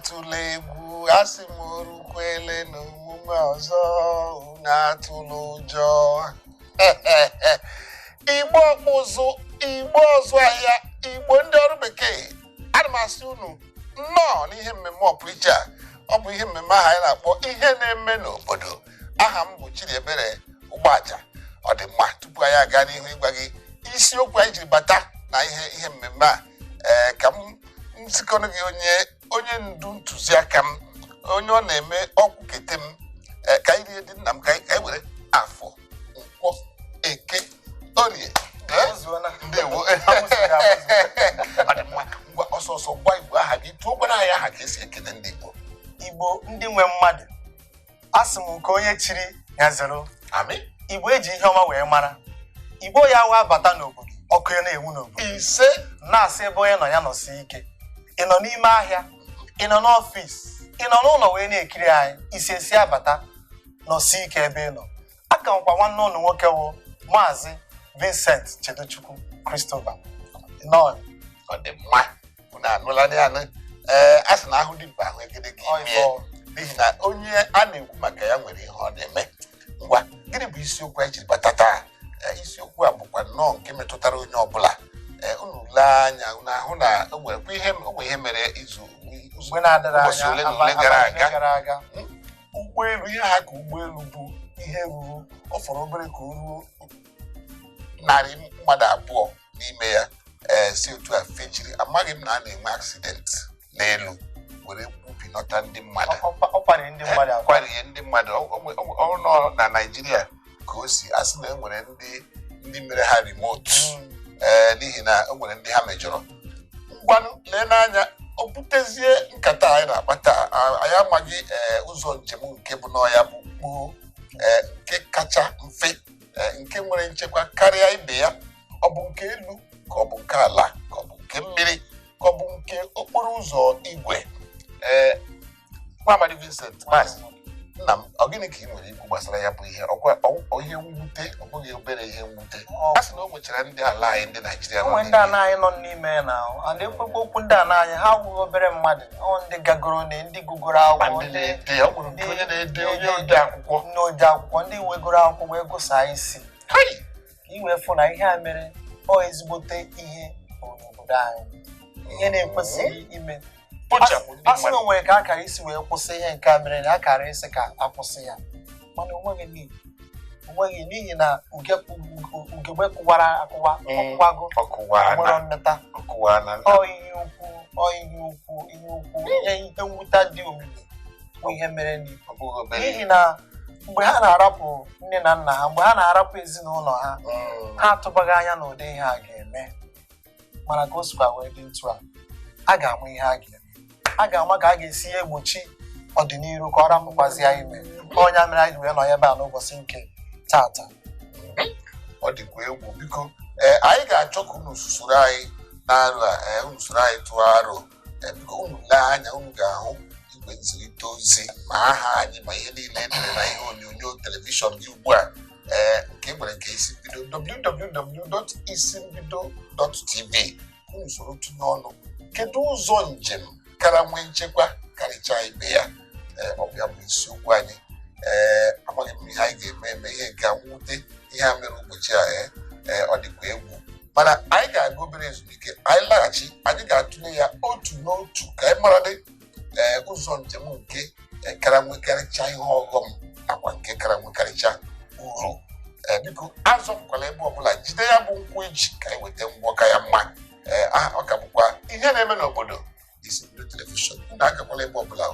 Atụla egwu, asị m orukwele n'omume ọzọ, unu atụla ụjọ. Igbo ọkpụzụ, Igbo ọzụ ahịa, Igbo ndị ọrụ bekee, ana m asị unu nnọọ n'ihe mmemme ọpụrụiche a. Ọ bụ ihe mmemme ahụ anyị na-akpọ ihe na-eme n'obodo. Aha m bụ Chidiebere Ụgbọaja. Ọ dị mma, tupu anyị aga n'ihu ịgwa gị isiokwu anyị jiri bata na ihe mmemme a, ee, ka m nzikọrọ gị onye ndu ntụziaka m, onye ọ na-eme ọkwụ kete m, ka anyị rie dị nna m, ka anyị were afọ, nkwọ, eke, orie. Ndewo. Ọ dị mma, ngwa, ọsọ ọsọ gwa Igbo aha gị, tụọ gwara anyị aha ka esi ekene ndị Igbo. Igbo ndị nwe mmadụ, asị m nke onye chiri ya zero. Amị. Igbo eji ihe ọma wee mara. Igbo ya wa bata n'obodo, ọkụ ya na-enwu n'obodo. Ise. Na-asị ebe onye nọ ya nọsi ike. Ị nọ n'ime ahịa, ị nọ n'ọfịs, ị nọ n'ụlọ wee na-ekiri anyị, isi esi abata, nọsi ike ebe ị nọ. Aka nkwa nwanne ụlọ nwoke wụ Maazị Vincent Chedochukwu Christopher. Nọ. Ọ dị mma, unu anụla ya anụ. Ee, a sị na ahụ dị mkpa ahụ egedege ime, n'ihi na onye a na-ekwu maka ya nwere ihe ọ na-eme. Ngwa, gịnị bụ isiokwu anyị jiri bata taa? Isiokwu a bụkwa nnọọ nke metụtara onye ọbụla. Ee, unu lee anya, unu ahụ na o nwere ihe mere izu ụbọchị ole na ole gara aga. Ụgbọelu, ihe ha ka ụgbọelu bụ ihe ruru, ọ fọrọ obere ka o ruo 200 mmadụ n'ime ya, ee, si otu a fechiri. Amaghị m na a na-enwe accident n'elu were gbubinọta ndị mmadụ, kwarie ndị mmadụ. Ọ nọ na Naịjirịa ka o si asị na e nwere ndị mere ha remote, ee, n'ihi na e nwere ndị ha mejọrọ. Ngwanụ, lee n'anya, o butezie nkata anyị na-akpata. Anyị amaghị ụzọ njem nke bụ n'ọya bụ kpoo, nke kacha mfe, nke nwere nchekwa karịa ibe ya. Ọ bụ nke elu, ka ọ bụ nke ala, ka ọ bụ nke mmiri, ka ọ bụ nke okporo ụzọ igwe? Ee, Nwa Vincent, maazị nna m, ọ gịnị ka ị nwere ikwu gbasara ya bụ ihe? Ọkwa ihe mwute, ọ bụghị obere ihe mwute. A sị na o nwechara ndị ala anyị, ndị Naịjirịa nọ ndị ala anyị nọ n'ime na and ekwekwe okwu ndị ala anyị, ha awụghị obere mmadụ. Ọ ndị gagoro na ndị gụgoro akwụkwọ, ndị na-ede, onye ode akwụkwọ, ndị ode akwụkwọ, ndị wegoro akwụkwọ wee gụsaa isi ka i wee fụ na ihe a mere ọ ezigbote ihe n'obodo anyị, ihe na-ekwesịghị ime. A sị na o nwere ka akara isi wee kwụsị ihe nke a mere, na akara isi ka akwụsị ya, mana onweghị n'ihi na ugegbe kụwara akụwa, ọkụwago, nwere mmeta. Ọ ihe ukwu, ọ ihe ukwu, ihe ukwu, ihe mwute dị omimi bụ ihe mere n'ihi na mgbe ha na-arapụ nne na nna ha, mgbe ha na-arapụ ezinụlọ ha, ha atụbaghị anya na ụdị ihe a ga-eme. Mana ka o sikwa wee dị ntu a, a ga-ama ihe a ga-eme, a ga-ama ka a ga-esi egbochi ọdịnihu ka ọ rapụkwazi ya ime. Onye mere anyị wee nọ ebe a n'ụbọchị nke tata. Ọ dịkwa egwu. Biko, ee, anyị ga-achọ ka unu soro anyị na-arụ a, ee, unu soro anyị tụọ aro. Biko, unu lee anya, unu ga-ahụ igwe nzirịta ozi, ma aha anyị ma ihe niile edere na ihe onyonyo telivishọn gị ugbu a, ee, nke nwere nke isi mbido www.isimbido.tv. Unu soro tụnye ọnụ, kedu ụzọ njem kara nwee nchekwa karịchaa ibe ya? Ee, ọ bụ ya bụ isiokwu anyị. Ee, amaghị m ihe anyị ga-eme eme ihe nke mwute ihe a mere ụbọchị a. Ee, ọ dịkwa egwu, mana anyị ga-aga obere ezumike. Anyị laghachi, anyị ga-atụle ya otu n'otu ka anyị mara dị, ee, ụzọ njem nke kara nwekarịcha ihe ọghọm nakwa nke kara nwekarịcha uru. Ee, biko, azọpụkwala ebe ọbụla, jide ya bụ nkwụ eji ka anyị weta ngwọka ya mma. Ee, ọ ka bụkwa ihe na-eme n'obodo, isi mbido telivishọn. Unu agakwala ebe ọbụla.